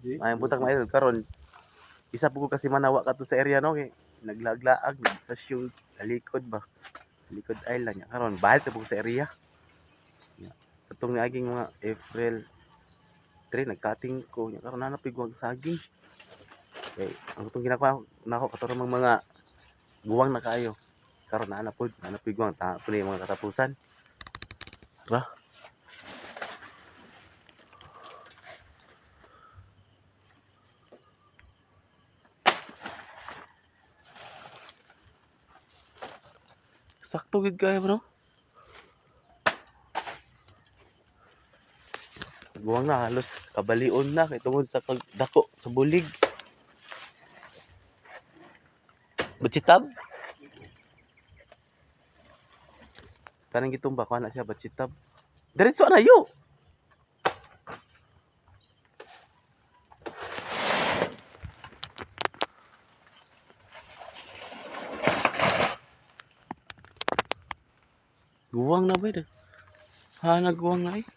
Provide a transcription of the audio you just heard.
Ay buntag, mga idol. Karon isa po ko kasi manawa ka to sa area, no, kay naglaaglaag tas yung talikod ba. Likod island nya karon balik na po ko sa area. Nya katong niaging mga April 3 nagkating ko nya karon nanap og saging. Kay ang katong ginagawa nako kato mga guwang na kaayo. Karon naa na pod, naa na pod guwang ta po ni mga katapusan. Ra. Sakto gid kayo, bro. Guwang na halos kabalion na kay tungod sa pagdako sa bulig. Bachitab? Kanang gitumba ko na siya bachitab. Diretso na yo. Guwang na ba yun? Ha, nagguwang na eh.